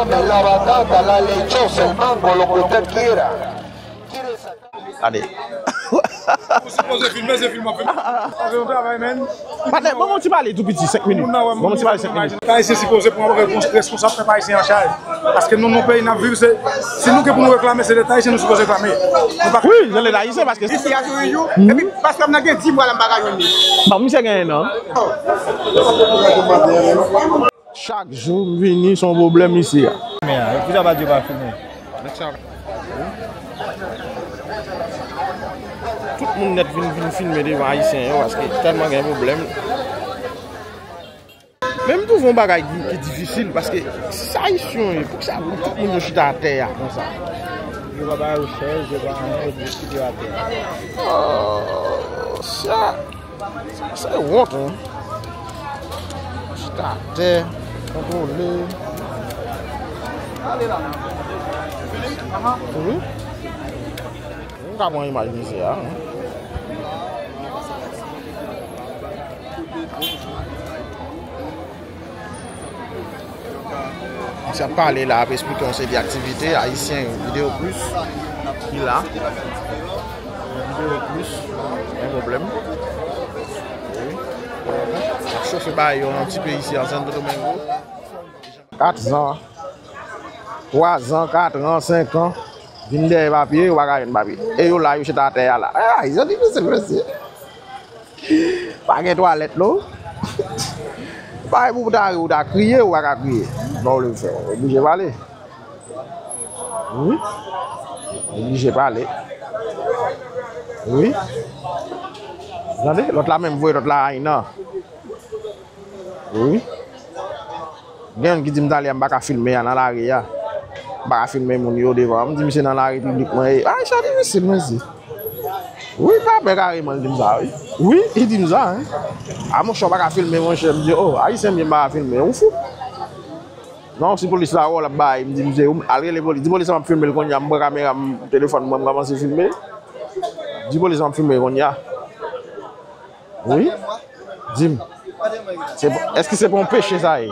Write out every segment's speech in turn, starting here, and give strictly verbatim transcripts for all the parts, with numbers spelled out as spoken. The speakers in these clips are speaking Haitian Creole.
La batata, la lechosa, el mango, lo que usted quiera. Gade. Ou sipoze filme, se film ap filme. Sa se yon travay, menn. Patnè, ban mwen ti pale tou piti, senk minit. Ban mwen ti pale senk minit. Leta ayisyen sipoze pran respons-, responsab pèp ayisyen an chaj. Paske nou, nan peyi n ap viv, se, si nou gen pou nou reklame, se Leta ayisyen nou sipoze reklame. Nou pa... Wi, se Leta ayisyen, paske... Isi a sou rijou, epi paspò m nan gen di mwa la m pa ka jwenn li. Bon, misye genyen non. Chak jou m vini, se yon pwoblèm isi a. Men, poukisa pa di yo pa filme? Tout moun nèt vin, vin filme devan ayisyen yo, paske tèlman gen pwoblèm. Men m twouve yon bagay ki, ki difisil, paske si se ayisyen yo ye, poukisa tout moun yo chita atè a konsa? Yo pa ba yo chèz, yo pa anyen, yo diskite atè a. Oh, sa. Sa se wont, wi. Chita atè, kontwole. Wi. Nou ka pran imaj misye a, wi. Misye ap pale la, ap esplike yon seri de aktivite ayisyen yo, Video Plus, ki la. Video Plus, pa gen pwoblèm. Wi. Ap chofe bagay yo yon ti pe isi an Santo Domingo. Kat zan, twa zan, kat an, senk an, vin dèyè papye, yo pa ka jwenn papye. E yo la, yo chita atè a la. Ay, sa difisil, mesye. Pa gen twalèt non. Pa gen pou w ta ri, ou ta kriye, ou pa ka kriye. Non, ou lè fè, ou oblije pale. Wi. Ou oblije pale. Wi. Tande, lòt la menm voye lòt la ay nan. Wi. Gen youn ki di m talè a m pa ka filme a nan lari a. M pa ka filme moun yo devan. M di misye nan lari piblik mwen ye. Ay, sa difisil, mesye. Wi, pa pè kareman, li di m sa, wi. Wi, li di m sa, wi. A, monchè, w pa ka filme, monchè. M di, o, ayisyen m ye, m pa ka filme. Ou fou? Non, si polis la wè w, l ap bay. M di, misye, al rele polis. Di polis la m ap filme l kounye a. M pran kamera m, telefòn mwen, m kòmanse filme. Di polis la m ap filme kounye a. Wi. Di m. Se pa, èske se pa yon peche sa ye?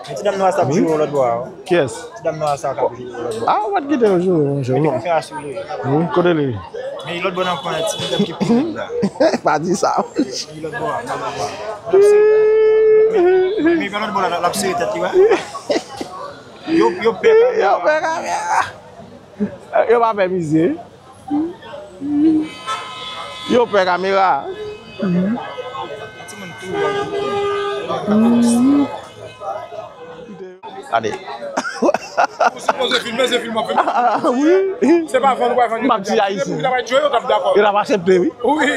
Men ti dam nwa sa ap jwe lòt bò a, wi. Kiyès? Ti dam nwa sa k ap jwe lòt bò a. A, ou pa t kite yo jwe, monchè. Mete konferans sou li. Wi, kote li? Men lòt bò nan kwen an, ti dam ki pi nèg la. Pa di sa. Li lòt bò a, li lòt bò a. L ap sere. Men, men lòt bò la, l ap sere tèt li, wè. Yo, yo pè kamera. Yo pè kamera. Yo pa pè misye. Yo pè kamera. Gade. Ou sipoze filme, se film ap filme. Wi. Se pa vann, w pa vann. M ap di ayisyen. Yo ta aksepte, wi. Wi.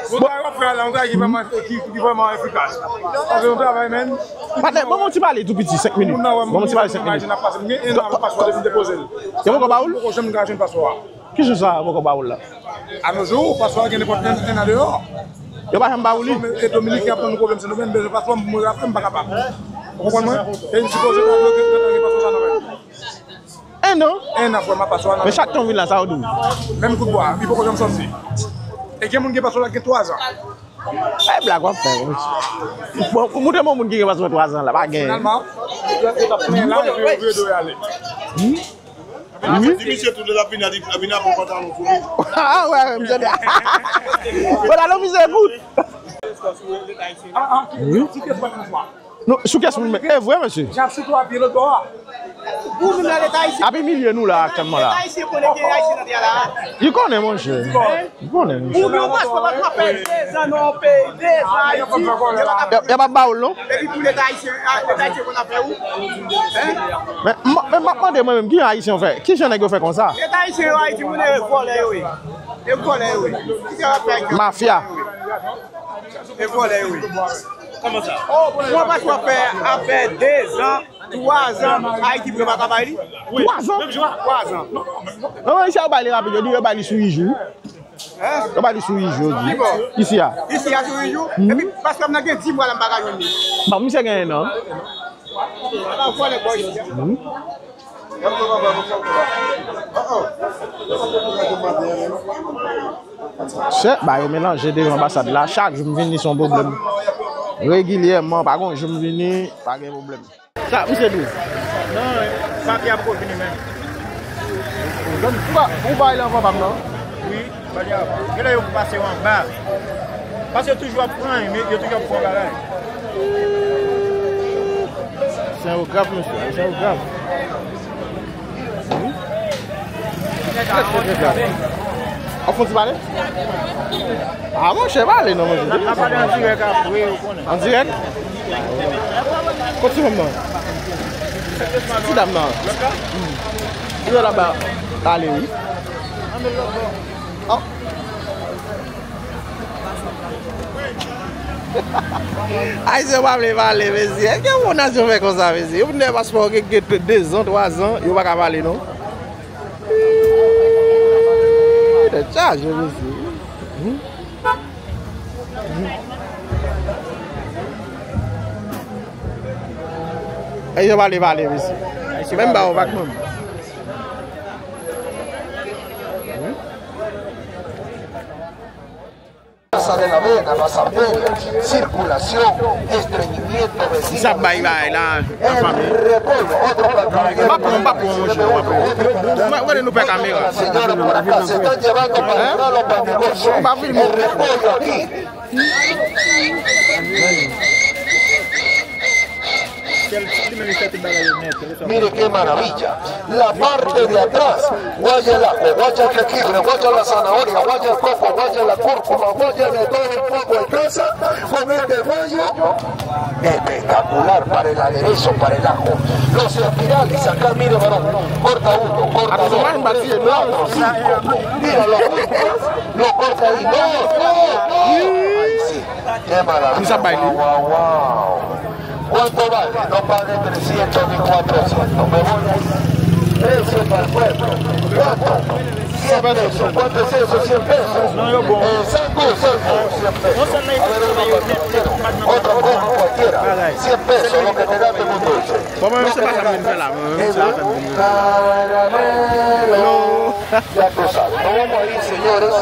Bon, sa yo ap fè la, yon bagay ki vrèman, ki, ki vrèman efikas. Sa se yon travay, menn. Patnè, ban mwen ti pale tou piti, senk minit. Ban mwen ti pale senk minit. Yo poko ba ou l? Poko janm ka jwenn paspò a. Ki jan sa poko ba ou l la? A nos jours, paspò a gen nenpòt en, en an deyò. Yo pa janm ba ou li? E Dominiken ap tann pwoblèm Sendomeng, bezwen paspò, mwen rapè m pa kapab. Ou konprann mwen? E li sipoze ta gen, gen, gen paspò sa nan men. En an? En an, frè, m ap paspò a nan men. Men chak tan w vin la, sa yo di w? Menm kout bwa, li poko janm sòti. E gen moun gen paspò la gen twa zan. Ay, blag w ap fè, wi. Bon, montre m yon moun ki gen paspò twa zan la, pa gen. Finalman, yo, yo t ap plenyen la, epi yo vire do yo ale. Wi. Di misye tou lè l ap vini, li vini avè yon pantalon pou li. A, wè, misye. Pantalon misye kout. Wi. Non, sou kès moun, e vre, mesye. Jan sou twa pye lòt bò a. Ou menm la, Leta ayisyen. Ap imilye nou la, aktyèlman la. Leta ayisyen konnen gen ayisyen nan tè a la. Li konnen, monchè. Li konnen, monchè. Ou gen yon paspò, paspò ap fè dezan nan yon peyi, dezan Ayiti. Y ap, y ap ap ba ou l, non? Epi pou Leta ayisyen, a, Leta ayisyen konn afè ou. Hein? Men, m, men m ap mande mwen menm, ki jan ayisyen yo fè? Ki jan nèg yo fè konsa? Leta ayisyen yo Ayiti, moun e vòlè yo ye. E vòlè yo ye. Ki sa y ap fè Ayiti? Mafya. E vòlè yo ye. Kòman sa? Ou wè paspò ap fè, ap fè dezan, twa zan, Ayiti pou yo pa ka bay li. Twa zan? Menm jan. Twa zan. Non, men isi a yo bay li rapid, yo di yo bay li sou uit jou. Hein? Yo bay li sou uit jou, yo di. Isi a. Isi a sou uit jou? Mhm. Epi paspò m nan gen di mwa la m pa ka jwenn li. Bon, misye genyen non. Ala vòlè bò isi a. Mhm. Chè, ba yo melanje devan anbasad la. Chak jou m vini, se yon pwoblèm. Regilyèman, pa gen yon jou m vini, pa gen pwoblèm. Sa, misye di w? Non, papye ap revini menm. Ou ba, ou bay la anvan pa m nan? Wi, papye ap. Genlè yo pase yo anba. Paske yo toujou ap pran, men yo toujou ap pran bagay. Ayisyen yo grav, mesye. Ayisyen yo grav. Wi. Trè, trè, trè grav. Ap fon ti pale? A, monchè, pale non, monchè. N ap pale an dirèk apre, ou konnen. An dirèk? Kot ti fanm nan? Ti dam nan. Li wè la ba pale, wi. Oh. Ayisyen pa vle pale, mesye. Èske yon nasyon fè konsa, mesye? Yon moun gen paspò, gen, gen de zan, twa zan, yo pa ka pale, non. Ih, tèt chaje, mesye. Hmm. Hmm. Ayisyen pale, pale, mesye. Menm ba yo pa k menm. Hmm. Pasa de la vena, pasa pena, circulación, estreñimiento, vecino, vecino, el recodo, otro plato. M pa pran, m pa pran, monchè, m pa pran. Mwen, mwen, nou pè kamera. La señora por acá, se están llevando para entrar los bandidos. El recodo aquí. Mire qué maravilla. La parte de atrás, guaya el ajo, guaya el jengibre, guaya la zanahoria, guaya el coco, guaya la cúrcuma, guaya de todo un poco de cosa, con este guayo. Espectacular para el aderezo, para el ajo. Los espirales acá, mire, varón, corta uno, corta dos, tres, cuatro, cinco. Mira, lo corta, lo corta ahí. No, no, no. Ahí sí. Qué maravilla. Wow, wow, wow. ¿Cuánto vale? No pague trescientos ni cuatrocientos. Me voy ahí. Precio para el pueblo. ¿Cuánto? Cien pesos. ¿Cuánto es eso? Cien pesos. Eh, Sango, Sango, cien pesos. A ver, uno para el caballero. Otro cojo cualquiera. Cien pesos, lo que te gaste con dulce. Lo que te gaste. Caramelo. Ya tú sabes. Nos vamos a ir, señores.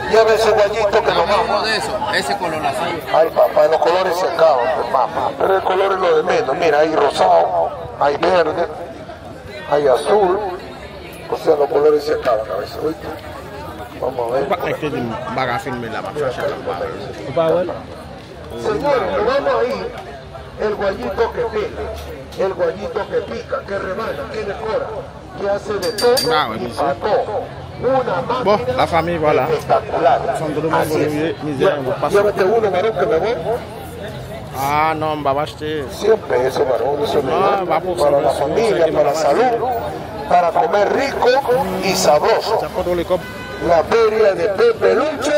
Lleve ese guayito que nos vamos. Ese color así. Ay, papá, los colores se acaban, pues, mamá. Pero el color es lo de menos. Mira, hay rosado, hay verde, hay azul. O sea, los colores se acaban a veces, ¿oíste? Vamos a ver. Ou pa konekte di m, m pa ka filme la, m ap chache la, m pa wè. Ou pa wè l? Señores, nos vamos a ir. El guayito que pela, el guayito que pica, que rebana, que decora, que hace de todo y pa' todo. Una máquina espectacular. Así es. Llévate uno, varón, que me voy. Ah, non, m p ap achte. Cien pesos, varón, eso me da para la familia, para la salud, para comer rico y sabroso. La feria de Pepe Lucho,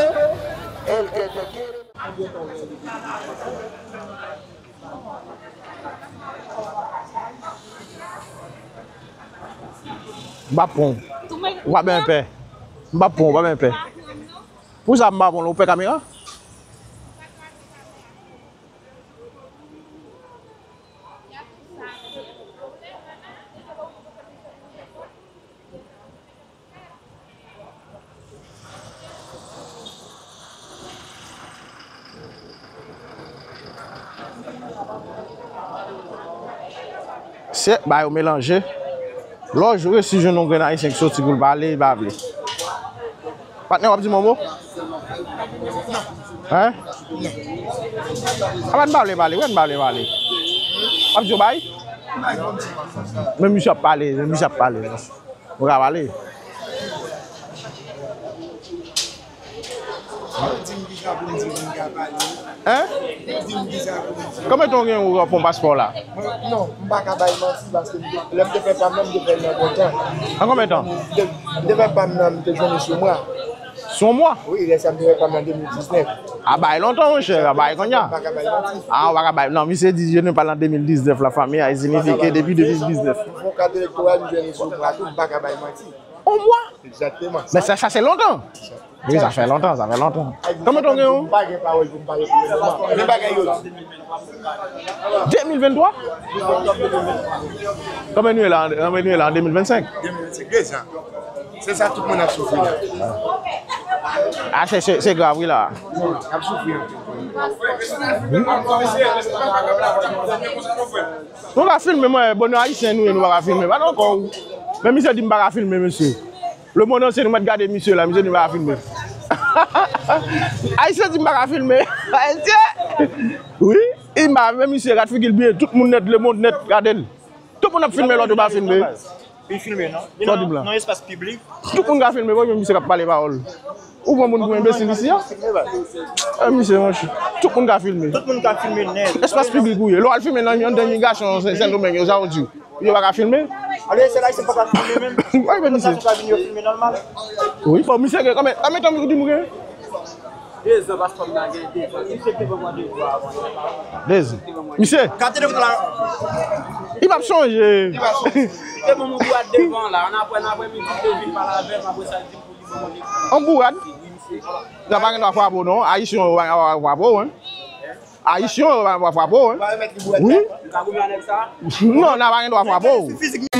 el que te quiere. M pa pran w. Ou pa byen pè. M pa pran w, ou pa byen pè. Pou sa m pa pran w, ou pè kamera? Sèt ba yo melanje. Lè w resi jwenn yon grenn ayisyen ki soti pou l pale, li pa vle. Patnè, w ap di m yon mo? Hein? A, pa n pa vle pale, wè n pa vle pale. W ap di yo bay? Men misye ap pale, men misye ap pale. Ou ka pale. Di m kisa pou m di pou m ka pale. Hein? Di m kisa pou m di. Konbyen tan w gen ou pran paspò la? Mwen, non, m pa ka bay manti paske m te, lè m te fè pa m nan, m te fè l nan bon tan. An konbyen tan? M te, m te fè pa m nan, m te jwenn li sou mwa. Sou mwa? Wi, lè sa m te fè pa m nan de mil diznèf. A bay lontan, monchè, a bay kounye a. M pa ka bay manti. A, ou pa ka bay. Non, misye di, je ne parle en de mil diznèf, la famille, a signifie que depuis de mil diznèf. Pou kat elektoral, m jwenn li sou mwa tou, m pa ka bay manti. On mwa? Egzakteman. Men sa, sa se lontan. Wi, sa fè lontan, sa fè lontan. Konbyen tan w gen ou? M pa gen pawòl pou m pale pou le moman. Men bagay yo di. De mil venntwa? Konbyen nou ye la, konbyen nou ye la an de mil vennsenk? De mil vennsenk, de zan. Se sa tout moun ap soufri la. A, se, se, se grav, wi, la. Ap soufri anpil. Nou ka filme, mwen, bon, nou ayisyen nou ye, nou pa ka filme, pa nan kò w. Men misye di m pa ka filme, mesye. Le monde entier nou mèt gade misye la, misye di m pa ka filme. Ayisyen di m pa ka filme. Ayisyen! Wi, e m pa, men misye, gad figi l byen, tout moun nèt, le monde nèt, gade l. Tout moun ap filme, lòt yo pa filme. Li filme, non? Li nan, nan espas piblik. Tout moun ka filme, wi, men misye k ap pale pawòl. Ou pran moun pou enbesil isi a? Eh, misye, monchè. Tout moun ka filme. Tout moun ka filme nèt. Espas piblik ou ye. Lè w al filme nan yon imigrasyon Sen, Sendomeng, yo, sa yo di w? Yo pa ka filme? Ale, se la, se pa ka filme menm. Wi, men misye. Sa ka vin yo filme nòmal. Wi, bon, misye gen, konbyen, konbyen tan ou di m ou gen? Dezan, paspò m nan gen dezan. Misye te ban mwen devwa avan. Dezan. Misye. Gade devwa la. Li p ap chanje. Li p ap chanje. Te ban mwen bourad devan la. Ann apre, ann apre midi, te vin pale avè m, apre sa, li di m pou li ban mwen li. An bourad? Sa pa gen dwa frape w, non. Ayisyen yo pa gen dwa frape w, wi. Ayisyen yo pa gen dwa frape w, wi. Wi. Non, n a pa gen dwa frape w.